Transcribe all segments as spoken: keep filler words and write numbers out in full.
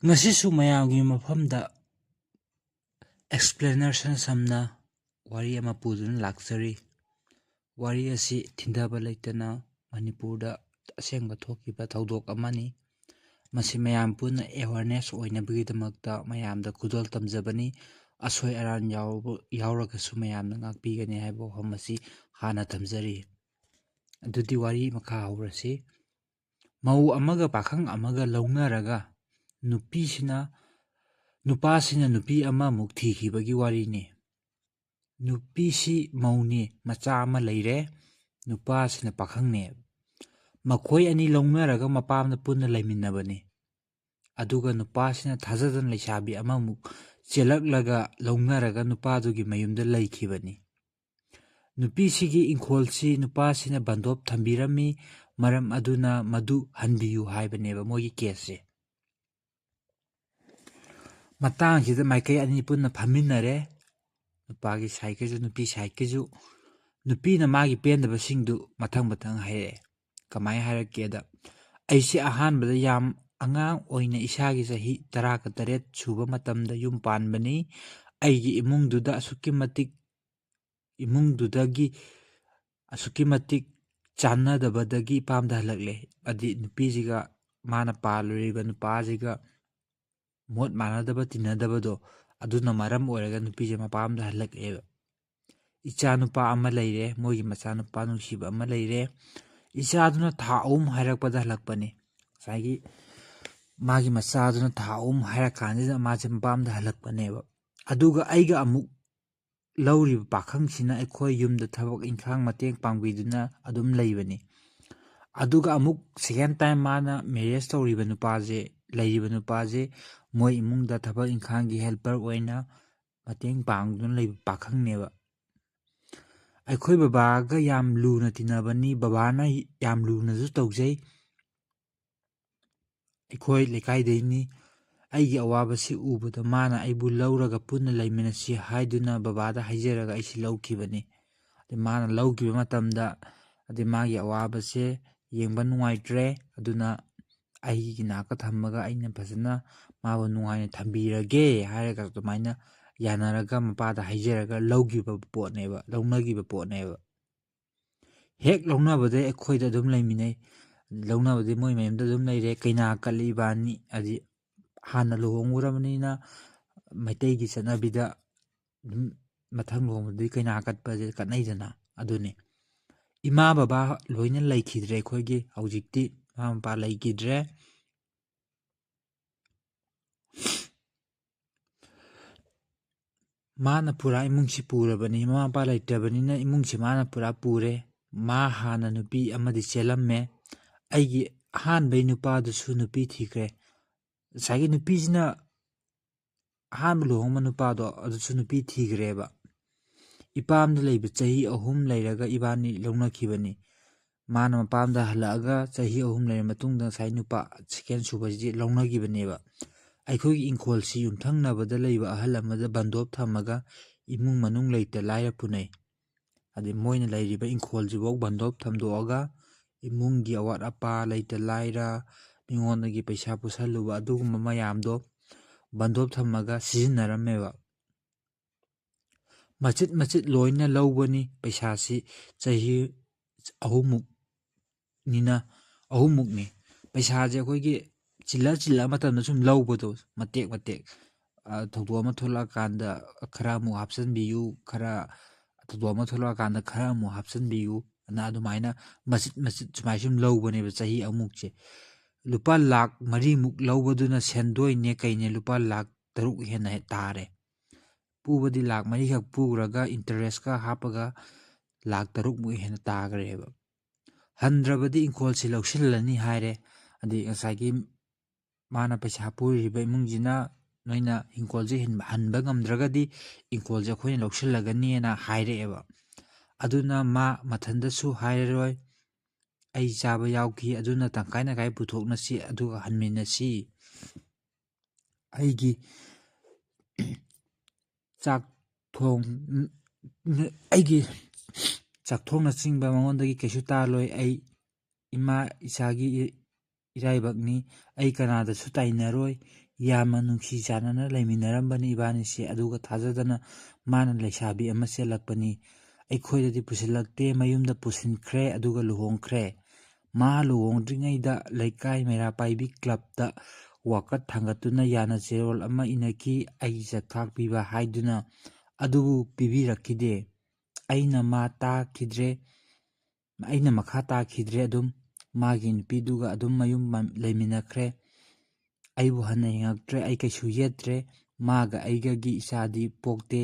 ꯉꯁꯤꯁꯨ ꯃꯌꯥꯝꯒꯤ ꯃꯐꯝꯗ explanation ꯁꯝꯅ ꯋꯥꯔꯤ ꯑꯃ ꯄꯨꯗꯨꯅ ꯂꯥꯛꯆꯔꯤ꯫ ꯋꯥꯔꯤ ꯑꯁꯤ ꯊꯤꯟꯊꯕ ꯂꯩꯇꯅ ꯃꯅꯤꯄꯨꯔꯗ ꯑꯁꯦꯡꯕ ꯊꯣꯛꯈꯤꯕ ꯊꯧꯗꯣꯛ ꯑꯃꯅꯤ꯫ ꯃꯁꯤ ꯃꯌꯥꯝ ꯄꯨꯟꯅ awareness ꯑꯣꯏꯅꯕꯒꯤꯗꯃꯛꯇ ꯃꯌꯥꯝꯗ ꯈꯨꯗꯣꯜ ꯇꯝꯖꯕꯅꯤ꯫ ꯑꯁꯣꯏ ꯑꯔꯥꯟ ꯌꯥꯎꯕ-, ꯌꯥꯎꯔꯒꯁꯨ ꯃꯌꯥꯝꯅ ꯉꯥꯛꯄꯤꯒꯅꯤ ꯍꯥꯏꯕ ꯋꯥꯐꯝ ꯑꯁꯤ ꯍꯥꯟꯅ ꯊꯝꯖꯔꯤ꯫ ꯑꯗꯨꯗꯤ ꯋꯥꯔꯤ ꯃꯈꯥ ꯍꯧꯔꯁꯤ꯫ ꯃꯧ ꯑꯃꯒ ꯄꯥꯈꯪ ꯑꯃꯒ ꯂꯧꯅꯔꯒ ꯅꯨꯄꯤꯁꯤꯅ, ꯅꯨꯄꯥꯁꯤꯅ ꯅꯨꯄꯤ ꯑꯃꯃꯨꯛ ꯊꯤꯈꯤꯕꯒꯤ ꯋꯥꯔꯤꯅꯤ꯫ ꯅꯨꯄꯤꯁꯤ ꯃꯧꯅꯤ, ꯃꯆꯥ ꯑꯃ ꯂꯩꯔꯦ, ꯅꯨꯄꯥꯁꯤꯅ ꯄꯥꯈꯪꯅꯦ꯫ ꯃꯈꯣꯏ ꯑꯅꯤ ꯂꯧꯅꯔꯒ ꯃꯄꯥꯝꯗ ꯄꯨꯟꯅ ꯂꯩꯃꯤꯟꯅꯕꯅꯤ꯫ ꯑꯗꯨꯒ ꯅꯨꯄꯥꯁꯤꯅ ꯊꯥꯖꯗꯅ ꯂꯩꯁꯥꯕꯤ ꯑꯃꯃꯨꯛ ꯆꯦꯜꯂꯛꯂꯒ ꯂꯧꯅꯔꯒ ꯅꯨꯄꯥꯗꯨꯒꯤ ꯃꯌꯨꯝꯗ ꯂꯩꯈꯤꯕꯅꯤ꯫ ꯅꯨꯄꯤꯁꯤꯒꯤ ꯏꯪꯈꯣꯜꯁꯤ ꯅꯨꯄꯥꯁꯤꯅ ꯕꯟꯗꯣꯞ ꯊꯝꯕꯤꯔꯝꯃꯤ, ꯃꯔꯝ ꯑꯗꯨꯅ ꯃꯗꯨ ꯍꯟꯕꯤꯌꯨ ꯍꯥꯏꯕꯅꯦꯕ ꯃꯣꯏꯒꯤ case ꯁꯦ꯫ ꯃꯇꯥꯡꯁꯤꯗ ꯃꯥꯏꯀꯩ ꯑꯅꯤ ꯄꯨꯟꯅ ꯐꯝꯃꯤꯟꯅꯔꯦ, ꯅꯨꯄꯥꯒꯤ side ꯀꯤꯁꯨ ꯅꯨꯄꯤ side ꯀꯤꯁꯨ꯫ ꯅꯨꯄꯤꯅ ꯃꯥꯒꯤ ꯄꯦꯟꯗꯕꯁꯤꯡꯗꯨ ꯃꯊꯪ ꯃꯊꯪ ꯍꯥꯏꯔꯛꯑꯦ꯫ ꯀꯃꯥꯏꯅ ꯍꯥꯏꯔꯛꯀꯦꯗ, "ꯑꯩꯁꯦ ꯑꯍꯥꯟꯕꯗ ꯌꯥꯝ ꯑꯉꯥꯡ ꯑꯣꯏꯅ ꯏꯁꯥꯒꯤ ꯆꯍꯤ ꯇꯔꯥꯒ ꯇꯔꯦꯠ ꯁꯨꯕ ꯃꯇꯝꯗ ꯌꯨꯝ ꯄꯥꯟꯕꯅꯤ꯫ ꯑꯩꯒꯤ ꯏꯃꯨꯡꯗꯨꯗ ꯑꯁꯨꯛꯀꯤ ꯃꯇꯤꯛ, ꯏꯃꯨꯡꯗꯨꯗꯒꯤ ꯑꯁꯨꯛꯀꯤ ꯃꯇꯤꯛ ꯆꯥꯟꯅꯗꯕꯗꯒꯤ ꯏꯄꯥꯝꯗ ꯍꯜꯂꯛꯂꯦ"꯫ ꯍꯥꯏꯗꯤ ꯅꯨꯄꯤꯁꯤꯒ ꯃꯥꯅ ꯄꯥꯜꯂꯨꯔꯤꯕ ꯅꯨꯄꯥꯁꯤꯒ ꯃꯣꯠ ꯃꯥꯟꯅꯗꯕ, ꯇꯤꯟꯅꯗꯕꯗꯣ, ꯑꯗꯨꯅ ꯃꯔꯝ ꯑꯣꯏꯔꯒ ꯅꯨꯄꯤꯁꯦ ꯃꯄꯥꯝꯗ ꯍꯜꯂꯛꯑꯦꯕ꯫ ꯏꯆꯥ ꯅꯨꯄꯥ ꯑꯃ ꯂꯩꯔꯦ, ꯃꯣꯏꯒꯤ ꯃꯆꯥꯅꯨꯄꯥ ꯅꯨꯡꯁꯤꯕ ꯑꯃ ꯂꯩꯔꯦ꯫ ꯏꯆꯥꯗꯨꯅ ꯊꯥ ꯑꯍꯨꯝ ꯍꯥꯏꯔꯛꯄꯗ ꯍꯜꯂꯛꯄꯅꯤ꯫ ꯉꯁꯥꯏꯒꯤ ꯃꯥꯒꯤ ꯃꯆꯥꯗꯨꯅ ꯊꯥ ꯑꯍꯨꯝ ꯍꯥꯏꯔꯀꯥꯟꯁꯤꯗ ꯃꯥꯁꯦ ꯃꯄꯥꯝꯗ ꯍꯜꯂꯛꯄꯅꯦꯕ꯫ ꯑꯗꯨꯒ ꯑꯩꯒ ꯑꯃꯨꯛ ꯂꯧꯔꯤꯕ ꯄꯥꯈꯪꯁꯤꯅ ꯑꯩꯈꯣꯏ ꯌꯨꯝꯗ ꯊꯕꯛ ꯏꯪꯈꯥꯡ ꯃꯇꯦꯡ ꯄꯥꯡꯕꯤꯗꯨꯅ ꯑꯗꯨꯝ ꯂꯩꯕꯅꯤ꯫ ꯑꯗꯨꯒ ꯑꯃꯨꯛ second time ꯃꯥꯅ marriage ꯇꯧꯔꯤꯕ ꯅꯨꯄꯥꯁꯦ, ꯂꯩꯔꯤꯕ ꯅꯨꯄꯥꯁꯦ ꯃꯣꯏ ꯏꯃꯨꯡꯗ ꯊꯕꯛ ꯏꯪꯈꯥꯡꯒꯤ helper ꯑꯣꯏꯅ ꯃꯇꯦꯡ ꯄꯥꯡꯗꯨꯅ ꯂꯩꯕ ꯄꯥꯈꯪꯅꯦꯕ꯫ ꯑꯩꯈꯣꯏ ꯕꯕꯥꯒ ꯌꯥꯝ ꯂꯨꯅ ꯇꯤꯟꯅꯕꯅꯤ, ꯕꯕꯥꯅ ꯌꯥꯝ ꯂꯨꯅꯁꯨ ꯇꯧꯖꯩ꯫ ꯑꯩꯈꯣꯏ ꯂꯩꯀꯥꯏꯗꯩꯅꯤ꯫ ꯑꯩꯒꯤ ꯑꯋꯥꯕꯁꯤ ꯎꯕꯗ ꯃꯥꯅ ꯑꯩꯕꯨ ꯂꯧꯔꯒ ꯄꯨꯟꯅ ꯂꯩꯃꯤꯟꯅꯁꯤ ꯍꯥꯏꯗꯨꯅ ꯕꯕꯥꯗ ꯍꯥꯏꯖꯔꯒ ꯑꯩꯁꯤ ꯂꯧꯈꯤꯕꯅꯤ꯫ ꯑꯗꯩ ꯃꯥꯅ ꯂꯧꯈꯤꯕ ꯃꯇꯝꯗ, ꯑꯗꯩ ꯃꯥꯒꯤ ꯑꯋꯥꯕꯁꯦ ꯌꯦꯡꯕ ꯅꯨꯡꯉꯥꯏꯇ꯭ꯔꯦ, ꯑꯗꯨꯅ ꯑꯩꯒꯤ ꯅꯥꯛꯇ ꯊꯝꯃꯒ ꯑꯩꯅ ꯐꯖꯅ ꯃꯥꯕꯨ ꯅꯨꯡꯉꯥꯏꯅ ꯊꯝꯕꯤꯔꯒꯦ ꯍꯥꯏꯔꯒ ꯑꯗꯨꯃꯥꯏꯅ ꯌꯥꯅꯔꯒ ꯃꯄꯥꯗ ꯍꯥꯏꯖꯔꯒ ꯂꯧꯈꯤꯕ ꯄꯣꯠꯅꯦꯕ, ꯂꯧꯅꯈꯤꯕ ꯄꯣꯠꯅꯦꯕ꯫ ꯍꯦꯛ ꯂꯧꯅꯕꯗꯩ ꯑꯩꯈꯣꯏꯗ ꯑꯗꯨꯝ ꯂꯩꯃꯤꯟꯅꯩ꯫ ꯂꯧꯅꯕꯗꯤ ꯃꯣꯏ ꯃꯌꯨꯝꯗ ꯑꯗꯨꯝ ꯂꯩꯔꯦ꯫ ꯀꯩꯅꯥ ꯀꯠꯂꯤ ꯏꯕꯥꯅꯤ, ꯍꯥꯏꯗꯤ ꯍꯥꯟꯅ ꯂꯨꯍꯣꯡꯉꯨꯔꯕꯅꯤꯅ ꯃꯩꯇꯩꯒꯤ ꯆꯠꯅꯕꯤꯗ ꯑꯗꯨꯝ ꯃꯊꯪ ꯂꯨꯍꯣꯡꯕꯗꯗꯤ ꯀꯩꯅꯥ ꯀꯠꯄꯁꯦ ꯀꯠꯅꯩꯗꯅ, ꯑꯗꯨꯅꯤ꯫ ꯏꯃꯥ ꯕꯕꯥ ꯂꯣꯏꯅ ꯂꯩꯈꯤꯗ꯭ꯔꯦ ꯑꯩꯈꯣꯏꯒꯤ, ꯍꯧꯖꯤꯛꯇꯤ ꯃꯃꯥ ꯃꯄꯥ ꯂꯩꯈꯤꯗ꯭ꯔꯦ꯫ ꯃꯥꯅ ꯄꯨꯔꯥ ꯏꯃꯨꯡꯁꯤ ꯄꯨꯔꯕꯅꯤ, ꯃꯃꯥ ꯃꯄꯥ ꯂꯩꯇ꯭ꯔꯕꯅꯤꯅ ꯏꯃꯨꯡꯁꯤ ꯃꯥꯅ ꯄꯨꯔꯥ ꯄꯨꯔꯦ꯫ ꯃꯥ ꯍꯥꯟꯅ ꯅꯨꯄꯤ ꯑꯃꯗꯤ ꯆꯦꯜꯂꯝꯃꯦ꯫ ꯑꯩꯒꯤ ꯑꯍꯥꯟꯕꯩ ꯅꯨꯄꯥꯗꯨꯁꯨ ꯅꯨꯄꯤ ꯊꯤꯈ꯭ꯔꯦ꯫ ꯉꯁꯥꯏꯒꯤ ꯅꯨꯄꯤꯁꯤꯅ, ꯑꯍꯥꯟꯕ ꯂꯨꯍꯣꯡꯕ ꯅꯨꯄꯥꯗꯣ ꯑꯗꯨꯁꯨ ꯅꯨꯄꯤ ꯊꯤꯈ꯭ꯔꯦꯕ꯫ ꯏꯄꯥꯝꯗ ꯂꯩꯕ ꯆꯍꯤ ꯑꯍꯨꯝ ꯂꯩꯔꯒ ꯏꯕꯥꯅꯤ ꯂꯧꯅꯈꯤꯕꯅꯤ꯫ ꯃꯥꯅ ꯃꯄꯥꯝꯗ ꯍꯜꯂꯛꯑꯒ ꯆꯍꯤ ꯑꯍꯨꯝ ꯂꯩꯔ ꯃꯇꯨꯡꯗ ꯉꯁꯥꯏ ꯅꯨꯄꯥ ꯁꯦꯀꯦꯟ ꯁꯨꯕꯁꯤꯗꯤ ꯂꯧꯅꯈꯤꯕꯅꯦꯕ꯫ ꯑꯩꯈꯣꯏꯒꯤ ꯏꯪꯈꯣꯜꯁꯤ ꯌꯨꯝꯊꯪꯅꯕꯗ ꯂꯩꯕ ꯑꯍꯜ ꯑꯃꯗ ꯕꯟꯗꯣꯞ ꯊꯝꯃꯒ ꯏꯃꯨꯡ ꯃꯅꯨꯡ ꯂꯩꯇ ꯂꯥꯏꯔ ꯄꯨꯅꯩ꯫ ꯍꯥꯏꯗꯤ ꯃꯣꯏꯅ ꯂꯩꯔꯤꯕ ꯏꯪꯈꯣꯜꯁꯤꯐꯥꯎ ꯕꯟꯗꯣꯞ ꯊꯝꯗꯣꯛꯑꯒ ꯏꯃꯨꯡꯒꯤ ꯑꯋꯥꯠ ꯑꯄꯥ, ꯂꯩꯇ ꯂꯥꯏꯔ, ꯃꯤꯉꯣꯟꯗꯒꯤ ꯄꯩꯁꯥ ꯄꯨꯁꯜꯂꯨꯕ, ꯑꯗꯨꯒꯨꯝꯕ ꯃꯌꯥꯝꯗꯣ ꯕꯟꯗꯣꯞ ꯊꯝꯃꯒ ꯁꯤꯖꯤꯟꯅꯔꯝꯃꯦꯕ꯫ ꯃꯆꯤꯠ ꯃꯆꯤꯠ ꯂꯣꯏꯅ ꯂꯧꯕꯅꯤ꯫ ꯄꯩꯁꯥꯁꯤ ꯆꯍꯤ ꯑꯍꯨꯝꯃꯨꯛꯅꯤꯅ, ꯑꯍꯨꯝꯃꯨꯛꯅꯤ꯫ ꯄꯩꯁꯥꯁꯦ ꯑꯩꯈꯣꯏꯒꯤ ꯆꯤꯜꯂ ꯆꯤꯜꯂ ꯃꯇꯝꯗ ꯁꯨꯝ ꯂꯧꯕꯗꯣ, ꯃꯇꯦꯛ ꯃꯇꯦꯛ, ꯑ, ꯊꯧꯗꯣꯛ ꯑꯃ ꯊꯣꯛꯂꯛꯑꯀꯥꯟꯗ ꯈꯔ ꯑꯃꯨꯛ ꯍꯥꯞꯆꯤꯟꯕꯤꯌꯨ, ꯈꯔ, ꯊꯧꯗꯣꯛ ꯑꯃ ꯊꯣꯛꯂꯛꯑꯀꯥꯟꯗ ꯈꯔ ꯑꯃꯨꯛ ꯍꯥꯞꯆꯤꯟꯕꯤꯌꯨ ꯑꯅ ꯑꯗꯨꯃꯥꯏꯅ ꯃꯆꯤꯠ ꯃꯆꯤꯠ ꯁꯨꯃꯥꯏꯅ ꯁꯨꯝ ꯂꯧꯕꯅꯦꯕ ꯆꯍꯤ ꯑꯃꯨꯛꯁꯦ꯫ ꯂꯨꯄꯥ ꯂꯥꯈ ꯃꯔꯤꯃꯨꯛ ꯂꯧꯕꯗꯨꯅ ꯁꯦꯟꯗꯣꯏꯅꯦ ꯀꯩꯅꯦ ꯂꯨꯄꯥ ꯂꯥꯈ ꯇꯔꯨꯛ ꯍꯦꯟꯅ ꯍꯦꯛ ꯇꯥꯔꯦ꯫ ꯄꯨꯕꯗꯤ ꯂꯥꯈ ꯃꯔꯤꯈꯛ ꯄꯨꯈ꯭ꯔꯒ ꯏꯟꯇꯔꯦꯁꯀ ꯍꯥꯞꯄꯒ ꯂꯥꯈ ꯇꯔꯨꯛꯃꯨꯛ ꯍꯦꯟꯅ ꯇꯥꯈ꯭ꯔꯦꯕ꯫ ꯍꯟꯗ꯭ꯔꯕꯗꯤ ꯏꯪꯈꯣꯜꯁꯤ ꯂꯧꯁꯤꯜꯂꯅꯤ ꯍꯥꯏꯔꯦ꯫ ꯑꯗꯩ ꯉꯁꯥꯏꯒꯤ ꯃꯥꯅ ꯄꯩꯁꯥ ꯄꯨꯔꯤꯕ ꯏꯃꯨꯡꯁꯤꯅ, "ꯅꯣꯏꯅ ꯏꯪꯈꯣꯜꯁꯦ ꯍꯟ-, ꯍꯟꯕ ꯉꯝꯗ꯭ꯔꯒꯗꯤ ꯏꯪꯈꯣꯜꯁꯦ ꯑꯩꯈꯣꯏꯅ ꯂꯧꯁꯤꯜꯂꯒꯅꯤꯅ" ꯍꯥꯏꯔꯛꯑꯦꯕ꯫ ꯑꯗꯨꯅ ꯃꯥ ꯃꯊꯟꯗꯁꯨ ꯍꯥꯏꯔꯔꯣꯏ, "ꯑꯩ ꯆꯥꯕ ꯌꯥꯎꯈꯤ, ꯑꯗꯨꯅ ꯇꯪꯈꯥꯏ ꯇꯪꯈꯥꯏ ꯄꯨꯊꯣꯛꯅꯁꯤ, ꯑꯗꯨꯒ ꯍꯟꯃꯤꯟꯅꯁꯤ꯫ ꯑꯩꯒꯤ ꯆꯥꯛ ꯊꯣꯡ-, ꯑꯩꯒꯤ ꯆꯥꯛꯊꯣꯡꯅꯆꯤꯡꯕ ꯃꯉꯣꯟꯗꯒꯤ ꯀꯩꯁꯨ ꯇꯥꯔꯣꯏ꯫ ꯑꯩ ꯏꯃꯥ ꯏꯆꯥꯒꯤ ꯏꯔꯥꯏꯕꯛꯅꯤ꯫ ꯑꯩ ꯀꯅꯥꯗꯁꯨ ꯇꯥꯏꯅꯔꯣꯏ꯫ ꯌꯥꯝꯅ ꯅꯨꯡꯁꯤ ꯆꯥꯟꯅꯅ ꯂꯩꯃꯤꯟꯅꯔꯝꯕꯅꯤ ꯏꯕꯥꯅꯤꯁꯦ, ꯑꯗꯨꯒ ꯊꯥꯖꯗꯅ ꯃꯥꯅ ꯂꯩꯁꯥꯕꯤ ꯑꯃ ꯆꯦꯜꯂꯛꯄꯅꯤ꯫ ꯑꯩꯈꯣꯏꯗꯗꯤ ꯄꯨꯁꯤꯜꯂꯛꯇꯦ, ꯃꯌꯨꯝꯗ ꯄꯨꯁꯤꯟꯈ꯭ꯔꯦ, ꯑꯗꯨꯒ ꯂꯨꯍꯣꯡꯈ꯭ꯔꯦ꯫ ꯃꯥ ꯂꯨꯍꯣꯡꯗ꯭ꯔꯤꯉꯩꯗ ꯂꯩꯀꯥꯏ ꯃꯩꯔꯥ ꯄꯥꯏꯕꯤ ꯀ꯭ꯂꯕꯇ ꯋꯥꯀꯠ ꯊꯥꯡꯒꯠꯇꯨꯅ ꯌꯥꯅ ꯆꯦꯔꯣꯜ ꯑꯃ ꯏꯅꯈꯤ꯫ ꯑꯩꯒꯤ ꯆꯥꯛꯊꯥꯛ ꯄꯤꯕ ꯍꯥꯏꯗꯨꯅ ꯑꯗꯨꯕꯨ ꯄꯤꯕꯤꯔꯛꯈꯤꯗꯦ꯫ ꯑꯩꯅ ꯃꯥ ꯇꯥꯈꯤꯗ꯭ꯔꯦ꯫ ꯑꯩꯅ ꯃꯈꯥ ꯇꯥꯈꯤꯗ꯭ꯔꯦ꯫ ꯑꯗꯨꯝ ꯃꯥꯒꯤ ꯅꯨꯄꯤꯗꯨꯒ ꯑꯗꯨꯝ ꯃꯌꯨꯝ ꯃ-, ꯂꯩꯃꯤꯟꯅꯈ꯭ꯔꯦ꯫ ꯑꯩꯕꯨ ꯍꯟꯅ ꯌꯦꯡꯉꯛꯇ꯭ꯔꯦ꯫ ꯑꯩ ꯀꯩꯁꯨ ꯌꯦꯠꯇ꯭ꯔꯦ꯫ ꯃꯥꯒ ꯑꯩꯒꯒꯤ ꯏꯆꯥꯗꯤ ꯄꯣꯛꯇꯦ꯫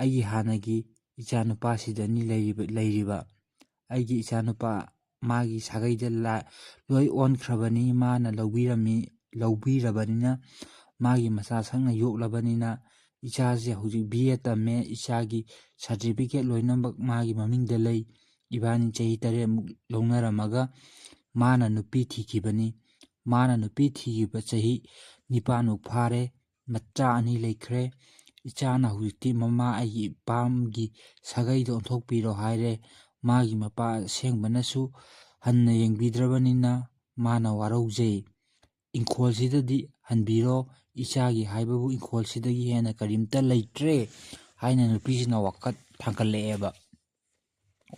ꯑꯩꯒꯤ ꯍꯥꯟꯅꯒꯤ ꯏꯆꯥ ꯅꯨꯄꯥꯁꯤꯗꯅꯤ ꯂꯩꯔꯤꯕ, ꯂꯩꯔꯤꯕ꯫ ꯑꯩꯒꯤ ꯏꯆꯥ ꯅꯨꯄꯥ ꯃꯥꯒꯤ ꯁꯥꯒꯩꯗ ꯂꯥ-, ꯂꯣꯏ ꯑꯣꯟꯈ꯭ꯔꯕꯅꯤ꯫ ꯃꯥꯅ ꯂꯧꯕꯤꯔꯝꯃꯤ, ꯂꯧꯕꯤꯔꯕꯅꯤꯅ, ꯃꯥꯒꯤ ꯃꯆꯥ ꯁꯛꯅ ꯌꯣꯛꯂꯕꯅꯤꯅ, ꯏꯆꯥꯁꯦ ꯍꯧꯖꯤꯛ ꯕꯤ ꯑꯦ ꯇꯝꯃꯦ꯫ ꯏꯆꯥꯒꯤ ꯁꯥꯔꯇꯤꯐꯤꯀꯦꯠ ꯂꯣꯏꯅꯃꯛ ꯃꯥꯒꯤ ꯃꯃꯤꯡꯗ ꯂꯩ꯫ ꯏꯕꯥꯅꯤ ꯆꯍꯤ ꯇꯔꯦꯠꯃꯨꯛ ꯂꯧꯅꯔꯝꯃꯒ ꯃꯥꯅ ꯅꯨꯄꯤ ꯊꯤꯈꯤꯕꯅꯤ꯫ ꯃꯥꯅ ꯅꯨꯄꯤ ꯊꯤꯈꯤꯕ ꯆꯍꯤ ꯅꯤꯄꯥꯟꯃꯨꯛ ꯐꯥꯔꯦ꯫ ꯃꯆꯥ ꯑꯅꯤ ꯂꯩꯈ꯭ꯔꯦ꯫ ꯏꯆꯥꯅ ꯍꯧꯖꯤꯛꯇꯤ ꯃꯃꯥ ꯑꯩꯒꯤ ꯏꯄꯥꯝꯒꯤ ꯁꯥꯒꯩꯗ ꯑꯣꯟꯊꯣꯛꯄꯤꯔꯣ ꯍꯥꯏꯔꯦ꯫ ꯃꯥꯒꯤ ꯃꯄꯥ ꯑꯁꯦꯡꯕꯅꯁꯨ ꯍꯟꯅ ꯌꯦꯡꯕꯤꯗ꯭ꯔꯕꯅꯤꯅ ꯃꯥꯅ ꯋꯥꯔꯧꯖꯩ꯫ "ꯏꯪꯈꯣꯜꯁꯤꯗꯗꯤ ꯍꯟꯕꯤꯔꯣ, ꯏꯆꯥꯒꯤ ꯍꯥꯏꯕꯕꯨ ꯏꯪꯈꯣꯜꯁꯤꯗꯒꯤ ꯍꯦꯟꯅ ꯀꯔꯤꯝꯇ ꯂꯩꯇ꯭ꯔꯦ" ꯍꯥꯏꯅ ꯅꯨꯄꯤꯁꯤꯅ ꯋꯥꯀꯠ ꯊꯥꯡꯒꯠꯂꯛꯑꯦꯕ꯫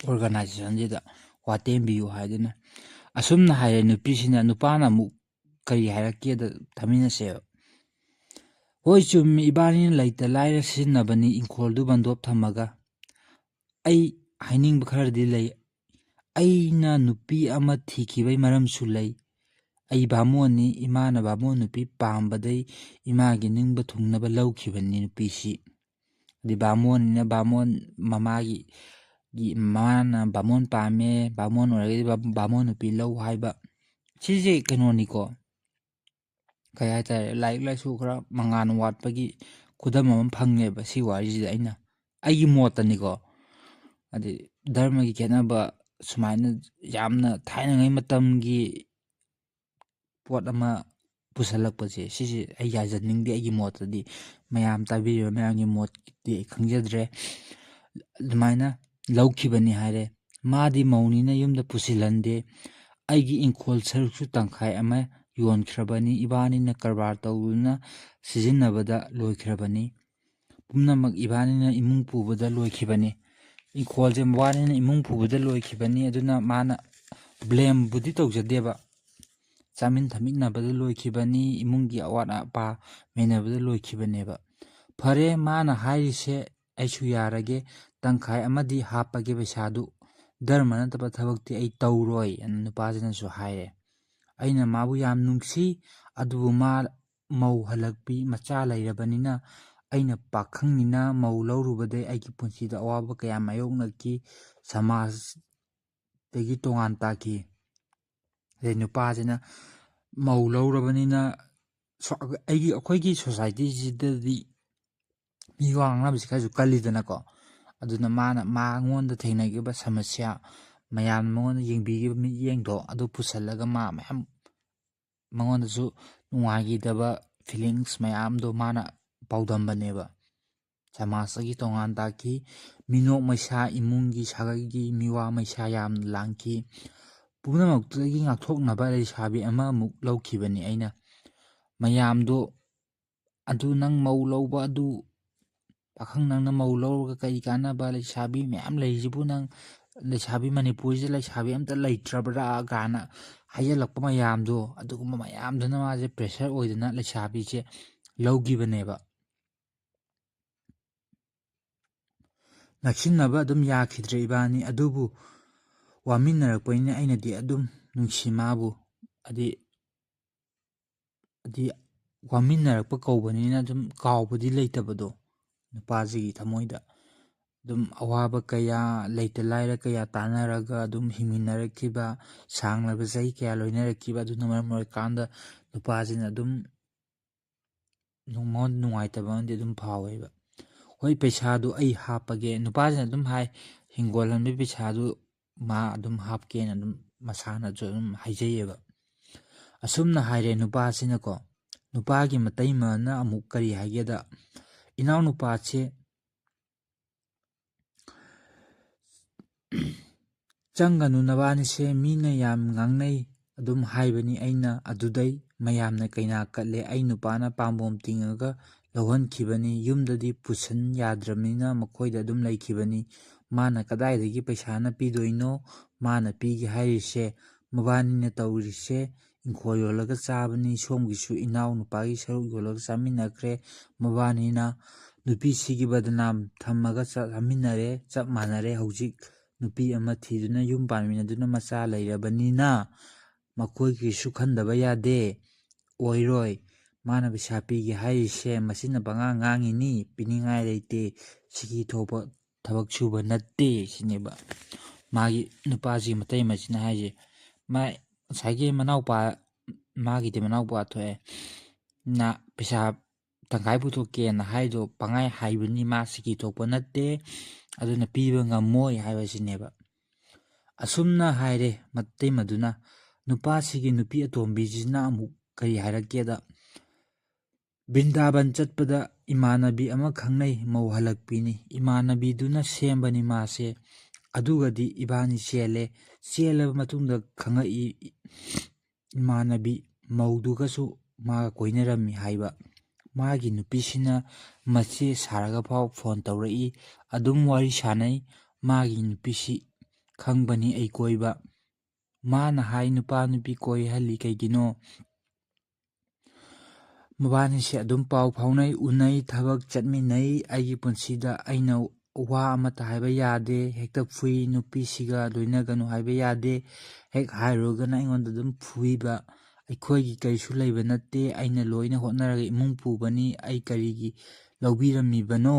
ꯑꯣꯔꯒꯅꯥꯏꯖꯦꯁꯟꯁꯤꯗ ꯋꯥꯇꯦꯝꯕꯤꯌꯨ ꯍꯥꯏꯗꯨꯅ꯫ ꯑꯁꯨꯝꯅ ꯍꯥꯏꯔꯦ ꯅꯨꯄꯤꯁꯤꯅ꯫ ꯅꯨꯄꯥꯅ ꯑꯃꯨꯛ ꯀꯔꯤ ꯍꯥꯏꯔꯛꯀꯦꯗ ꯇꯥꯃꯤꯟꯅꯁꯦꯕ꯫ "ꯍꯣꯏ, ꯆꯨꯝꯃꯤ, ꯏꯕꯥꯅꯤꯅ ꯂꯩꯇ ꯂꯥꯏꯔ ꯁꯤꯖꯤꯟꯅꯕꯅꯤ ꯏꯪꯈꯣꯜꯗꯨ ꯕꯟꯗꯣꯞ ꯊꯝꯃꯒ꯫ ꯑꯩ ꯍꯥꯏꯅꯤꯡꯕ ꯈꯔꯗꯤ ꯂꯩ꯫ ꯑꯩꯅ ꯅꯨꯄꯤ ꯑꯃ ꯊꯤꯈꯤꯕꯒꯤ ꯃꯔꯝꯁꯨ ꯂꯩ꯫ ꯑꯩ ꯕꯥꯃꯣꯟꯅꯤ, ꯏꯃꯥꯅ ꯕꯥꯃꯣꯟ ꯅꯨꯄꯤ ꯄꯥꯝꯕꯗꯩ ꯏꯃꯥꯒꯤ ꯅꯤꯡꯕ ꯊꯨꯡꯅꯕ ꯂꯧꯈꯤꯕꯅꯤ ꯅꯨꯄꯤꯁꯤ"꯫ ꯑꯗꯩ ꯕꯥꯃꯣꯟꯅꯤꯅ ꯕꯥꯃꯣꯟ ꯃꯃꯥꯒꯤ, ꯒꯤ, ꯃꯃꯥꯅ ꯕꯥꯃꯣꯟ ꯄꯥꯝꯃꯦ, ꯕꯥꯃꯣꯟ ꯑꯣꯏꯔꯒꯗꯤ ꯕꯥ-, ꯕꯥꯃꯣꯟ ꯅꯨꯄꯤ ꯂꯧ ꯍꯥꯏꯕ꯫ ꯁꯤꯁꯦ ꯀꯩꯅꯣꯅꯤꯀꯣ, ꯀꯩ ꯍꯥꯏꯇꯥꯔꯦ, ꯂꯥꯏꯔꯤꯛ ꯂꯥꯏꯁꯨ ꯈꯔ ꯃꯉꯥꯜ ꯋꯥꯠꯄꯒꯤ ꯈꯨꯗꯝ ꯑꯃ ꯐꯪꯉꯦꯕ ꯁꯤ ꯋꯥꯔꯤꯁꯤꯗ꯫ ꯑꯩꯅ, ꯑꯩꯒꯤ ꯃꯣꯠꯇꯅꯤꯀꯣ, ꯍꯥꯏꯗꯤ ꯙꯔꯃꯒꯤ ꯈꯦꯠꯅꯕ ꯁꯨꯃꯥꯏꯅ ꯌꯥꯝꯅ ꯊꯥꯏꯅꯉꯩ ꯃꯇꯝꯒꯤ ꯄꯣꯠ ꯑꯃ ꯄꯨꯁꯜꯂꯛꯄꯁꯦ, ꯁꯤꯁꯦ ꯑꯩ ꯌꯥꯖꯅꯤꯡꯗꯦ꯫ ꯑꯩꯒꯤ ꯃꯣꯠꯇꯗꯤ, ꯃꯌꯥꯝ ꯇꯥꯕꯤꯔꯤꯕ ꯃꯌꯥꯝꯒꯤ ꯃꯣꯠꯇꯤ ꯑꯩ ꯈꯪꯖꯗ꯭ꯔꯦ꯫ ꯑꯗꯨꯃꯥꯏꯅ ꯂꯧꯈꯤꯕꯅꯤ ꯍꯥꯏꯔꯦ꯫ ꯃꯥꯗꯤ ꯃꯧꯅꯤꯅ ꯌꯨꯝꯗ ꯄꯨꯁꯤꯜꯍꯟꯗꯦ꯫ ꯑꯩꯒꯤ ꯏꯪꯈꯣꯜ ꯁꯔꯨꯛꯁꯨ ꯇꯪꯈꯥꯏ ꯑꯃ ꯌꯣꯟꯈ꯭ꯔꯕꯅꯤ꯫ ꯏꯕꯥꯅꯤꯅ ꯀꯔꯕꯥꯔ ꯇꯧꯗꯨꯅ ꯁꯤꯖꯤꯟꯅꯕꯗ ꯂꯣꯏꯈ꯭ꯔꯕꯅꯤ꯫ ꯄꯨꯝꯅꯃꯛ ꯏꯕꯥꯅꯤꯅ ꯏꯃꯨꯡ ꯄꯨꯕꯗ ꯂꯣꯏꯈꯤꯕꯅꯤ꯫ ꯏꯪꯈꯣꯜꯁꯦ ꯃꯕꯥꯅꯤꯅ ꯏꯃꯨꯡ ꯄꯨꯕꯗ ꯂꯣꯏꯈꯤꯕꯅꯤ꯫ ꯑꯗꯨꯅ ꯃꯥꯅ ꯕ꯭ꯂꯦꯝꯕꯨꯗꯤ ꯇꯧꯖꯗꯦꯕ, ꯆꯥꯃꯤꯟ ꯊꯛꯃꯤꯟꯅꯕꯗ ꯂꯣꯏꯈꯤꯕꯅꯤ, ꯏꯃꯨꯡꯒꯤ ꯑꯋꯥꯠ ꯑꯄꯥ ꯃꯦꯟꯅꯕꯗ ꯂꯣꯏꯈꯤꯕꯅꯦꯕ꯫ ꯐꯔꯦ, ꯃꯥꯅ ꯍꯥꯏꯔꯤꯁꯦ ꯑꯩꯁꯨ ꯌꯥꯔꯒꯦ, ꯇꯪꯈꯥꯏ ꯑꯃꯗꯤ ꯍꯥꯞꯄꯒꯦ ꯄꯩꯁꯥꯗꯨ, ꯙꯔꯃ ꯅꯠꯇꯕ ꯊꯕꯛꯇꯤ ꯑꯩ ꯇꯧꯔꯣꯏ ꯑꯅ ꯅꯨꯄꯥꯁꯤꯅꯁꯨ ꯍꯥꯏꯔꯦ꯫ ꯑꯩꯅ ꯃꯥꯕꯨ ꯌꯥꯝ ꯅꯨꯡꯁꯤ, ꯑꯗꯨꯕꯨ ꯃꯥ ꯃꯧ ꯍꯜꯂꯛꯄꯤ ꯃꯆꯥ ꯂꯩꯔꯕꯅꯤꯅ, ꯑꯩꯅ ꯄꯥꯈꯪꯅꯤꯅ ꯃꯧ ꯂꯧꯔꯨꯕꯗꯩ ꯑꯩꯒꯤ ꯄꯨꯟꯁꯤꯗ ꯑꯋꯥꯕ ꯀꯌꯥ ꯃꯥꯌꯣꯛꯅꯈꯤ, ꯁꯃꯥꯖꯗꯒꯤ ꯇꯣꯉꯥꯟ ꯇꯥꯈꯤ꯫ ꯑꯗꯩ ꯅꯨꯄꯥꯁꯤꯅ ꯃꯧ ꯂꯧꯔꯕꯅꯤꯅ ꯁꯣ-, ꯑꯩꯒꯤ, ꯑꯩꯈꯣꯏꯒꯤ ꯁꯣꯁꯥꯏꯇꯤꯁꯤꯗꯗꯤ ꯃꯤ ꯋꯥ ꯉꯥꯡꯅꯕꯁꯤ ꯈꯔꯁꯨ ꯀꯜꯂꯤꯗꯅꯀꯣ꯫ ꯑꯗꯨꯅ ꯃꯥꯅ ꯃꯉꯣꯟꯗ ꯊꯦꯡꯅꯈꯤꯕ ꯁꯃꯁ꯭ꯌꯥ, ꯃꯌꯥꯝꯅ ꯃꯉꯣꯟꯗ ꯌꯦꯡꯕꯤꯈꯤꯕ ꯃꯤꯠꯌꯦꯡꯗꯣ ꯑꯗꯨ ꯄꯨꯁꯜꯂꯒ ꯃꯥ ꯃꯌꯥꯝ ꯃꯉꯣꯟꯗꯁꯨ ꯅꯨꯡꯉꯥꯏꯈꯤꯗꯕ ꯐꯤꯂꯤꯡꯁ ꯃꯌꯥꯝꯗꯣ ꯃꯥꯅ ꯄꯥꯎꯗꯝꯕꯅꯦꯕ꯫ ꯁꯃꯥꯖꯇꯒꯤ ꯇꯣꯉꯥꯟ ꯇꯥꯈꯤ, ꯃꯤꯅꯣꯛ ꯃꯩꯁꯥ, ꯏꯃꯨꯡꯒꯤ ꯁꯥꯒꯩꯒꯤ ꯃꯤꯋꯥ ꯃꯩꯁꯥ ꯌꯥꯝꯅ ꯂꯥꯡꯈꯤ꯫ ꯄꯨꯝꯅꯃꯛꯇꯒꯤ ꯉꯥꯛꯊꯣꯛꯅꯕ ꯂꯩꯁꯥꯕꯤ ꯑꯃꯃꯨꯛ ꯂꯧꯈꯤꯕꯅꯤ ꯑꯩꯅ꯫ ꯃꯌꯥꯝꯗꯣ ꯑꯗꯨ ꯅꯪ ꯃꯧ ꯂꯧꯕ ꯑꯗꯨ, ꯄꯥꯈꯪ ꯅꯪꯅ ꯃꯧ ꯂꯧꯔꯒ ꯀꯔꯤ ꯀꯥꯟꯅꯕ? ꯂꯩꯁꯥꯕꯤ ꯃꯌꯥꯝ ꯂꯩꯔꯤꯁꯤꯕꯨ ꯅꯪ, ꯂꯩꯁꯥꯕꯤ ꯃꯅꯤꯄꯨꯔꯁꯤꯗ ꯂꯩꯁꯥꯕꯤ ꯑꯝꯇ ꯂꯩꯇ꯭ꯔꯕ꯭ꯔꯥ ꯀꯥꯏꯅ ꯍꯥꯏꯖꯤꯜꯂꯛꯄ ꯃꯌꯥꯝꯗꯣ, ꯑꯗꯨꯒꯨꯝꯕ ꯃꯌꯥꯝꯗꯨꯅ ꯃꯥꯁꯦ ꯄ꯭ꯔꯦꯁꯔ ꯑꯣꯏꯗꯅ ꯂꯩꯁꯥꯕꯤꯁꯦ ꯂꯧꯈꯤꯕꯅꯦꯕ꯫ ꯅꯛꯁꯤꯟꯅꯕ ꯑꯗꯨꯝ ꯌꯥꯈꯤꯗ꯭ꯔꯦ ꯏꯕꯥꯅꯤ, ꯑꯗꯨꯕꯨ ꯋꯥꯃꯤꯟꯅꯔꯛꯄꯅꯤꯅ ꯑꯩꯅꯗꯤ ꯑꯗꯨꯝ ꯅꯨꯡꯁꯤ ꯃꯥꯕꯨ꯫ ꯍꯥꯏꯗꯤ, ꯍꯥꯏꯗꯤ ꯋꯥꯃꯤꯟꯅꯔꯛꯄ ꯀꯧꯕꯅꯤꯅ ꯑꯗꯨꯝ ꯀꯥꯎꯕꯗꯤ ꯂꯩꯇꯕꯗꯣ ꯅꯨꯄꯥꯁꯤꯒꯤ ꯊꯃꯣꯏꯗ꯫ ꯑꯗꯨꯝ ꯑꯋꯥꯕ ꯀꯌꯥ, ꯂꯩꯇ ꯂꯥꯏꯔ ꯀꯌꯥ ꯇꯥꯟꯅꯔꯒ ꯑꯗꯨꯝ ꯍꯤꯡꯃꯤꯟꯅꯔꯛꯈꯤꯕ, ꯁꯥꯡꯂꯕ ꯆꯍꯤ ꯀꯌꯥ ꯂꯣꯏꯅꯔꯛꯈꯤꯕ, ꯑꯗꯨꯅ ꯃꯔꯝ ꯑꯣꯏꯔꯀꯥꯟꯗ ꯅꯨꯄꯥꯁꯤꯅ ꯑꯗꯨꯝ ꯅꯨꯡ-, ꯃꯉꯣꯟꯗ ꯅꯨꯡꯉꯥꯏꯇꯕ ꯑꯃꯗꯤ ꯑꯗꯨꯝ ꯐꯥꯎꯋꯦꯕ꯫ "ꯍꯣꯏ, ꯄꯩꯁꯥꯗꯨ ꯑꯩ ꯍꯥꯞꯄꯒꯦ"꯫ ꯅꯨꯄꯥꯁꯤꯅ ꯑꯗꯨꯝ ꯍꯥꯏ, ꯍꯤꯡꯒꯣꯜ ꯂꯝꯕꯤ ꯄꯩꯁꯥꯗꯨ ꯃꯥ ꯑꯗꯨꯝ ꯍꯥꯞꯀꯦꯅ ꯑꯗꯨꯝ ꯃꯁꯥꯅꯁꯨ ꯑꯗꯨꯝ ꯍꯥꯏꯖꯩꯌꯦꯕ꯫ ꯑꯁꯨꯝꯅ ꯍꯥꯏꯔꯦ ꯅꯨꯄꯥꯁꯤꯅꯀꯣ꯫ ꯅꯨꯄꯥꯒꯤ ꯃꯇꯩꯃꯅ ꯑꯃꯨꯛ ꯀꯔꯤ ꯍꯥꯏꯒꯦꯗ, ꯏꯅꯥꯎꯅꯨꯄꯥꯁꯦ "ꯆꯪꯒꯅꯨ ꯅꯕꯥꯅꯤꯁꯦ, ꯃꯤꯅ ꯌꯥꯝ ꯉꯥꯡꯅꯩ ꯑꯗꯨꯝ ꯍꯥꯏꯕꯅꯤ ꯑꯩꯅ ꯑꯗꯨꯗꯩ꯫ ꯃꯌꯥꯝꯅ ꯀꯩꯅꯥ ꯀꯠꯂꯦ, ꯑꯩ ꯅꯨꯄꯥꯅ ꯄꯥꯝꯕꯣꯝ ꯇꯤꯡꯉꯒ ꯂꯧꯍꯟꯈꯤꯕꯅꯤ꯫ ꯌꯨꯝꯗꯗꯤ ꯄꯨꯁꯤꯟ ꯌꯥꯗ꯭ꯔꯕꯅꯤꯅ ꯃꯈꯣꯏꯗ ꯑꯗꯨꯝ ꯂꯩꯈꯤꯕꯅꯤ꯫ ꯃꯥꯅ ꯀꯗꯥꯏꯗꯒꯤ ꯄꯩꯁꯥꯅ ꯄꯤꯗꯣꯏꯅꯣ? ꯃꯥꯅ ꯄꯤꯒꯦ ꯍꯥꯏꯔꯤꯁꯦ ꯃꯕꯥꯅꯤꯅ ꯇꯧꯔꯤꯁꯦ ꯏꯪꯈꯣꯜ ꯌꯣꯜꯂꯒ ꯆꯥꯕꯅꯤ, ꯁꯣꯝꯒꯤꯁꯨ ꯏꯅꯥꯎ ꯅꯨꯄꯥꯒꯤ ꯁꯔꯨꯛ ꯌꯣꯜꯂꯒ ꯆꯥꯃꯤꯟꯅꯈ꯭ꯔꯦ꯫ ꯃꯕꯥꯅꯤꯅ ꯅꯨꯄꯤꯁꯤꯒꯤ ꯕꯗꯅꯥꯝ ꯊꯝꯃꯒ ꯆꯥꯃꯤꯟꯅꯔꯦ, ꯆꯞ ꯃꯥꯟꯅꯔꯦ꯫ ꯍꯧꯖꯤꯛ ꯅꯨꯄꯤ ꯑꯃ ꯊꯤꯗꯨꯅ ꯌꯨꯝ ꯄꯥꯟꯃꯤꯟꯅꯗꯨꯅ ꯃꯆꯥ ꯂꯩꯔꯕꯅꯤꯅ ꯃꯈꯣꯏꯒꯤꯁꯨ ꯈꯟꯗꯕ ꯌꯥꯗꯦ꯫ ꯑꯣꯏꯔꯣꯏ, ꯃꯥꯅ ꯄꯩꯁꯥ ꯄꯤꯒꯦ ꯍꯥꯏꯔꯤꯁꯦ ꯃꯁꯤꯅ ꯄꯉꯥꯡ ꯉꯥꯡꯉꯤꯅꯤ, ꯄꯤꯅꯤꯡꯉꯥꯏ ꯂꯩꯇꯦ, ꯁꯤꯒꯤ ꯊꯣꯛꯄ ꯊꯕꯛ ꯁꯨꯕ ꯅꯠꯇꯦ" ꯁꯤꯅꯦꯕ ꯃꯥꯒꯤ ꯅꯨꯄꯥꯁꯤꯒꯤ ꯃꯇꯩ ꯃꯆꯤꯟꯅ ꯍꯥꯏꯁꯦ꯫ ꯃꯥ ꯉꯁꯥꯏꯒꯤ ꯃꯅꯥꯎꯄꯥ, ꯃꯥꯒꯤꯗꯤ ꯃꯅꯥꯎꯄꯥ ꯊꯣꯛꯑꯦ, ꯅ ꯄꯩꯁꯥ ꯇꯪꯈꯥꯏ ꯄꯨꯊꯣꯛꯀꯦꯅ ꯍꯥꯏꯗꯣ ꯄꯪꯍꯥꯏ ꯍꯥꯏꯕꯅꯤ, ꯃꯥ ꯁꯤꯀꯤ ꯊꯣꯛꯄ ꯅꯠꯇꯦ, ꯑꯗꯨꯅ ꯄꯤꯕ ꯉꯝꯃꯣꯏ ꯍꯥꯏꯕꯁꯤꯅꯦꯕ꯫ ꯑꯁꯨꯝꯅ ꯍꯥꯏꯔꯦ ꯃꯇꯩ ꯃꯗꯨꯅ꯫ ꯅꯨꯄꯥꯁꯤꯒꯤ ꯅꯨꯄꯤ ꯑꯇꯣꯝꯕꯤꯁꯤꯅ ꯑꯃꯨꯛ ꯀꯔꯤ ꯍꯥꯏꯔꯛꯀꯦꯗ, "ꯕ꯭ꯔꯤꯟꯗꯥꯕꯟ ꯆꯠꯄꯗ ꯏꯃꯥꯟꯅꯕꯤ ꯑꯃ ꯈꯪꯅꯩ, ꯃꯧ ꯍꯜꯂꯛꯄꯤꯅꯤ꯫ ꯏꯃꯥꯟꯅꯕꯤꯗꯨꯅ ꯁꯦꯝꯕꯅꯤ ꯃꯥꯁꯦ꯫ ꯑꯗꯨꯒꯗꯤ ꯏꯕꯥꯅꯤ ꯆꯦꯜꯂꯦ꯫ ꯆꯦꯜꯂꯕ ꯃꯇꯨꯡꯗ ꯈꯪꯉꯛꯏ, ꯏꯃꯥꯟꯅꯕꯤ ꯃꯧꯗꯨꯒꯁꯨ ꯃꯥꯒ ꯀꯣꯏꯅꯔꯝꯃꯤ" ꯍꯥꯏꯕ꯫ ꯃꯥꯒꯤ ꯅꯨꯄꯤꯁꯤꯅ ꯃꯆꯦ ꯁꯥꯔꯒ ꯐꯥꯎ ꯐꯣꯟ ꯇꯧꯔꯛꯏ, ꯑꯗꯨꯝ ꯋꯥꯔꯤ ꯁꯥꯟꯅꯩ꯫ ꯃꯥꯒꯤ ꯅꯨꯄꯤꯁꯤ ꯈꯪꯕꯅꯤ ꯑꯩ ꯀꯣꯏꯕ꯫ ꯃꯥꯅ ꯍꯥꯏ, "ꯅꯨꯄꯥ ꯅꯨꯄꯤ ꯀꯣꯏꯍꯜꯂꯤ ꯀꯩꯒꯤꯅꯣ?" ꯃꯕꯥꯅꯤꯁꯦ ꯑꯗꯨꯝ ꯄꯥꯎ ꯐꯥꯎꯅꯩ, ꯎꯅꯩ, ꯊꯕꯛ ꯆꯠꯃꯤꯟꯅꯩ꯫ ꯑꯩꯒꯤ ꯄꯨꯟꯁꯤꯗ ꯑꯩꯅ ꯋꯥ ꯑꯃꯠꯇ ꯍꯥꯏꯕ ꯌꯥꯗꯦ, ꯍꯦꯛꯇ ꯐꯨꯏ꯫ ꯅꯨꯄꯤꯁꯤꯒ ꯂꯣꯏꯅꯒꯅꯨ ꯍꯥꯏꯕ ꯌꯥꯗꯦ, ꯍꯦꯛ ꯍꯥꯏꯔꯨꯔꯒꯅ ꯑꯩꯉꯣꯟꯗ ꯑꯗꯨꯝ ꯐꯨꯏꯕ꯫ "ꯑꯩꯈꯣꯏꯒꯤ ꯀꯔꯤꯁꯨ ꯂꯩꯕ ꯅꯠꯇꯦ, ꯑꯩꯅ ꯂꯣꯏꯅ ꯍꯣꯠꯅꯔꯒ ꯏꯃꯨꯡ ꯄꯨꯕꯅꯤ, ꯑꯩ ꯀꯔꯤꯒꯤ ꯂꯧꯕꯤꯔꯝꯃꯤꯕꯅꯣ?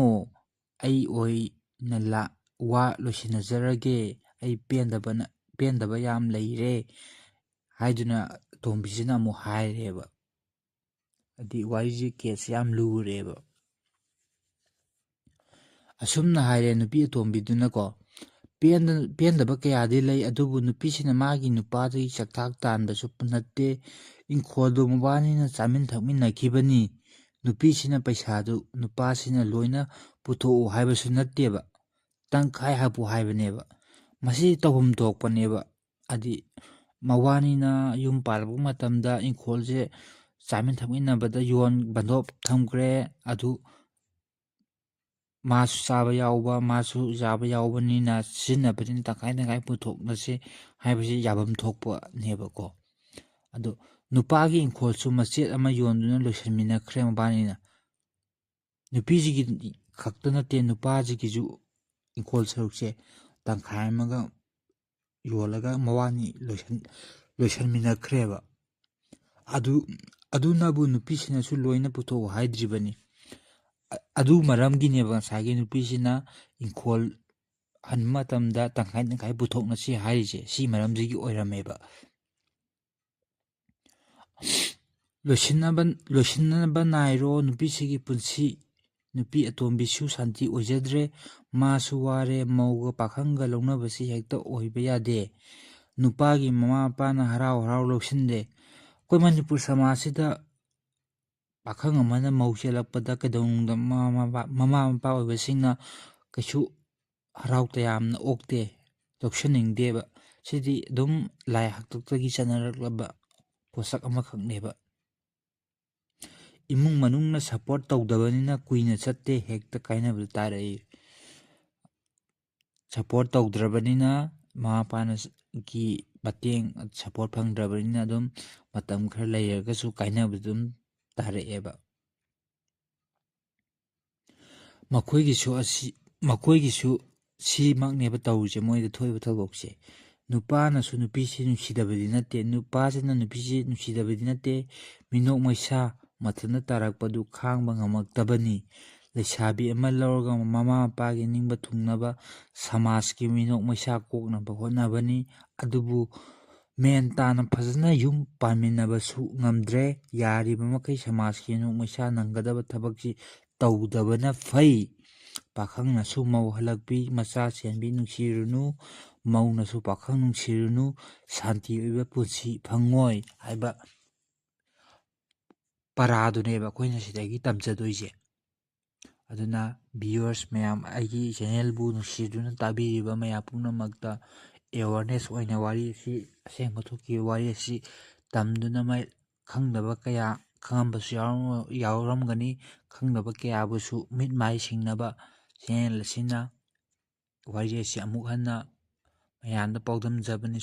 ꯑꯩ ꯑꯣꯏꯅ ꯂꯥ-, ꯋꯥ ꯂꯣꯏꯁꯤꯟꯅꯖꯔꯒꯦ, ꯑꯩ ꯄꯦꯟꯗꯕꯅ, ꯄꯦꯟꯗꯕ ꯌꯥꯝ ꯂꯩꯔꯦ" ꯍꯥꯏꯗꯨꯅ ꯑꯇꯣꯝꯕꯤꯁꯤꯅ ꯑꯃꯨꯛ ꯍꯥꯏꯔꯦꯕ꯫ ꯍꯥꯏꯗꯤ ꯋꯥꯔꯤꯁꯦ, ꯀꯦꯁꯁꯦ ꯌꯥꯝ ꯂꯨꯔꯦꯕ꯫ ꯑꯁꯨꯝꯅ ꯍꯥꯏꯔꯦ ꯅꯨꯄꯤ ꯑꯇꯣꯝꯕꯤꯗꯨꯅꯀꯣ, "ꯄꯦꯟꯗ-, ꯄꯦꯟꯗꯕ ꯀꯌꯥꯗꯤ ꯂꯩ, ꯑꯗꯨꯕꯨ ꯅꯨꯄꯤꯁꯤꯅ ꯃꯥꯒꯤ ꯅꯨꯄꯥꯗꯒꯤ ꯆꯥꯛꯊꯥꯛ ꯇꯥꯟꯕꯁꯨ ꯅꯠꯇꯦ, ꯏꯪꯈꯣꯜꯗꯨ ꯃꯕꯥꯅꯤꯅ ꯆꯥꯃꯤꯟ ꯊꯛꯃꯤꯟꯅꯈꯤꯕꯅꯤ꯫ ꯅꯨꯄꯤꯁꯤꯅ ꯄꯩꯁꯥꯗꯨ ꯅꯨꯄꯥꯁꯤꯅ ꯂꯣꯏꯅ ꯄꯨꯊꯣꯛꯎ ꯍꯥꯏꯕꯁꯨ ꯅꯠꯇꯦꯕ, ꯇꯪꯈꯥꯏ ꯍꯥꯞꯄꯨ ꯍꯥꯏꯕꯅꯦꯕ꯫ ꯃꯁꯤ ꯇꯧꯐꯝ ꯊꯣꯛꯄꯅꯦꯕ꯫ ꯍꯥꯏꯗꯤ ꯃꯕꯥꯅꯤꯅ ꯌꯨꯝ ꯄꯥꯜꯂꯛꯄ ꯃꯇꯝꯗ ꯏꯪꯈꯣꯜꯁꯦ ꯆꯥꯃꯤꯟ ꯊꯛꯃꯤꯟꯅꯕꯗ ꯌꯣꯟ ꯕꯟꯗꯣꯞ ꯊꯝꯈ꯭ꯔꯦ꯫ ꯑꯗꯨ ꯃꯥꯁꯨ ꯆꯥꯕ ꯌꯥꯎꯕ, ꯃꯥꯁꯨ ꯆꯥꯕ ꯌꯥꯎꯕꯅꯤꯅ ꯁꯤꯖꯤꯟꯅꯕꯅꯤꯅ ꯇꯪꯈꯥꯏ ꯇꯪꯈꯥꯏ ꯄꯨꯊꯣꯛꯅꯁꯤ ꯍꯥꯏꯕꯁꯤ ꯌꯥꯐꯝ ꯊꯣꯛꯄꯅꯦꯕꯀꯣ꯫ ꯑꯗꯣ ꯅꯨꯄꯥꯒꯤ ꯏꯪꯈꯣꯜꯁꯨ ꯃꯆꯦꯠ ꯑꯃ ꯌꯣꯟꯗꯨꯅ ꯂꯣꯏꯁꯤꯟꯃꯤꯟꯅꯈ꯭ꯔꯦ ꯃꯕꯥꯅꯤꯅ꯫ ꯅꯨꯄꯤꯁꯤꯒꯤ ꯈꯛꯇ ꯅꯠꯇꯦ, ꯅꯨꯄꯥꯁꯤꯒꯤꯁꯨ ꯏꯪꯈꯣꯜ ꯁꯔꯨꯛꯁꯦ ꯇꯪꯈꯥꯏ ꯑꯃꯒ ꯌꯣꯜꯂꯒ ꯃꯕꯥꯅꯤ ꯂꯣꯏꯁꯟ-, ꯂꯣꯏꯁꯟꯃꯤꯟꯅꯈ꯭ꯔꯦꯕ꯫ ꯑꯗꯨ, ꯑꯗꯨꯅꯕꯨ ꯅꯨꯄꯤꯁꯤꯅꯁꯨ ꯂꯣꯏꯅ ꯄꯨꯊꯣꯛꯎ ꯍꯥꯏꯗ꯭ꯔꯤꯕꯅꯤ꯫ ꯑ-, ꯑꯗꯨ ꯃꯔꯝꯒꯤꯅꯦꯕ ꯉꯁꯥꯏꯒꯤ ꯅꯨꯄꯤꯁꯤꯅ ꯏꯪꯈꯣꯜ ꯍꯟꯕ ꯃꯇꯝꯗ ꯇꯪꯈꯥꯏ ꯇꯪꯈꯥꯏ ꯄꯨꯊꯣꯛꯅꯁꯤ ꯍꯥꯏꯔꯤꯁꯦ, ꯁꯤ ꯃꯔꯝꯁꯤꯒꯤ ꯑꯣꯏꯔꯝꯃꯦꯕ꯫ ꯂꯣꯏꯁꯤꯟꯅꯕ, ꯂꯣꯏꯁꯤꯟꯅꯕ ꯅꯥꯏꯔꯣ ꯅꯨꯄꯤꯁꯤꯒꯤ ꯄꯨꯟꯁꯤ꯫ ꯅꯨꯄꯤ ꯑꯇꯣꯝꯕꯤꯁꯨ ꯁꯥꯟꯇꯤ ꯑꯣꯏꯖꯗ꯭ꯔꯦ꯫ ꯃꯥꯁꯨ ꯋꯥꯔꯦ꯫ ꯃꯧꯒ ꯄꯥꯈꯪꯒ ꯂꯧꯅꯕꯁꯤ ꯍꯦꯛꯇ ꯑꯣꯏꯕ ꯌꯥꯗꯦ꯫ ꯅꯨꯄꯥꯒꯤ ꯃꯃꯥ ꯃꯄꯥꯅ ꯍꯔꯥꯎ ꯍꯔꯥꯎ ꯂꯧꯁꯤꯟꯗꯦ꯫ ꯑꯩꯈꯣꯏ ꯃꯅꯤꯄꯨꯔ ꯁꯃꯥꯖꯁꯤꯗ ꯄꯥꯈꯪ ꯑꯃꯅ ꯃꯧ ꯆꯦꯜꯂꯛꯄꯗ ꯀꯩꯗꯧꯅꯨꯡꯗ ꯃꯃꯥ ꯃꯄꯥ, ꯃꯃꯥ ꯃꯄꯥ ꯑꯣꯏꯕꯁꯤꯡꯅ ꯀꯩꯁꯨ ꯍꯔꯥꯎ ꯇꯌꯥꯝꯅ ꯑꯣꯛꯇꯦ, ꯂꯧꯁꯤꯟꯅꯤꯡꯗꯦꯕ꯫ ꯁꯤꯗꯤ ꯑꯗꯨꯝ ꯂꯥꯏ ꯍꯥꯛꯇꯛꯇꯒꯤ ꯆꯠꯅꯔꯛꯂꯕ ꯄꯣꯠꯁꯛ ꯑꯃꯈꯛꯅꯦꯕ꯫ ꯏꯃꯨꯡ ꯃꯅꯨꯡꯅ support ꯇꯧꯗꯕꯅꯤꯅ ꯀꯨꯏꯅ ꯆꯠꯇꯦ, ꯍꯦꯛꯇ ꯀꯥꯏꯅꯕꯗ ꯇꯥꯔꯛꯏ꯫ Support ꯇꯧꯗ꯭ꯔꯕꯅꯤꯅ, ꯃꯃꯥ ꯃꯄꯥꯅ ꯒꯤ ꯃꯇꯦꯡ, support ꯐꯪꯗ꯭ꯔꯕꯅꯤꯅ ꯑꯗꯨꯝ ꯃꯇꯝ ꯈꯔ ꯂꯩꯔꯒꯁꯨ ꯀꯥꯏꯅꯕꯗ ꯑꯗꯨꯝ ꯇꯥꯔꯛꯑꯦꯕ꯫ ꯃꯈꯣꯏꯒꯤꯁꯨ ꯑꯁꯤ, ꯃꯈꯣꯏꯒꯤꯁꯨ ꯁꯤꯃꯛꯅꯦꯕ ꯇꯧꯔꯤꯁꯦ, ꯃꯣꯏꯗ ꯊꯣꯛꯏꯕ ꯊꯧꯗꯣꯛꯁꯦ꯫ ꯅꯨꯄꯥꯅꯁꯨ ꯅꯨꯄꯤꯁꯤ ꯅꯨꯡꯁꯤꯗꯕꯗꯤ ꯅꯠꯇꯦ, ꯅꯨꯄꯥꯁꯤꯅ ꯅꯨꯄꯤꯁꯤ ꯅꯨꯡꯁꯤꯗꯕꯗꯤ ꯅꯠꯇꯦ, ꯃꯤꯅꯣꯛ ꯃꯩꯁꯥ ꯃꯊꯟꯇ ꯇꯥꯔꯛꯄꯗꯨ ꯈꯥꯡꯕ ꯉꯝꯃꯛꯇꯕꯅꯤ꯫ ꯂꯩꯁꯥꯕꯤ ꯑꯃ ꯂꯧꯔꯒ ꯃꯃꯥ ꯃꯄꯥꯒꯤ ꯅꯤꯡꯕ ꯊꯨꯡꯅꯕ, ꯁꯃꯥꯖꯀꯤ ꯃꯤꯅꯣꯛ ꯃꯩꯁꯥ ꯀꯣꯛꯅꯕ ꯍꯣꯠꯅꯕꯅꯤ꯫ ꯑꯗꯨꯕꯨ ꯃꯦꯟ ꯇꯥꯅ ꯐꯖꯅ ꯌꯨꯝ ꯄꯥꯟꯃꯤꯟꯅꯕꯁꯨ ꯉꯝꯗ꯭ꯔꯦ꯫ ꯌꯥꯔꯤꯕ ꯃꯈꯩ ꯁꯃꯥꯖꯀꯤ ꯃꯤꯅꯣꯛ ꯃꯩꯁꯥ ꯅꯪꯒꯗꯕ ꯊꯕꯛꯁꯤ ꯇꯧꯗꯕꯅ ꯐꯩ꯫ ꯄꯥꯈꯪꯅꯁꯨ ꯃꯧ ꯍꯜꯂꯛꯄꯤ, ꯃꯆꯥ ꯁꯦꯟꯕꯤ ꯅꯨꯡꯁꯤꯔꯨꯅꯨ, ꯃꯧꯅꯁꯨ ꯄꯥꯈꯪ ꯅꯨꯡꯁꯤꯔꯨꯅꯨ, ꯁꯥꯟꯇꯤ ꯑꯣꯏꯕ ꯄꯨꯟꯁꯤ ꯐꯪꯉꯣꯏ ꯍꯥꯏꯕ ꯄꯔꯥꯗꯨꯅꯦꯕ ꯑꯩꯈꯣꯏꯅ ꯁꯤꯗꯒꯤ ꯇꯝꯖꯗꯣꯏꯁꯦ꯫ ꯑꯗꯨꯅ viewers ꯃꯌꯥꯝ, ꯑꯩꯒꯤ channelꯕꯨ ꯅꯨꯡꯁꯤꯗꯨꯅ ꯇꯥꯕꯤꯔꯤꯕ ꯃꯌꯥꯝ ꯄꯨꯝꯅꯃꯛꯇ awareness ꯑꯣꯏꯅ ꯋꯥꯔꯤ ꯑꯁꯤ, ꯑꯁꯦꯡꯕ ꯊꯣꯛꯈꯤꯕ ꯋꯥꯔꯤ ꯑꯁꯤ ꯇꯝꯗꯨꯅ ꯃ-, ꯈꯪꯗꯕ ꯀꯌꯥ ꯈꯪꯉꯝꯕꯁꯨ ꯌꯥꯎꯔꯝ-, ꯌꯥꯎꯔꯝꯒꯅꯤ꯫ ꯈꯪꯗꯕ ꯀꯌꯥꯕꯨꯁꯨ ꯃꯤꯠ ꯃꯥꯏ ꯁꯤꯡꯅꯕ channel ꯑꯁꯤꯅ ꯋꯥꯔꯤ ꯑꯁꯤ ꯑꯃꯨꯛ ꯍꯟꯅ ꯃꯌꯥꯝꯗ ꯄꯥꯎꯗꯝꯖꯕꯅꯤ꯫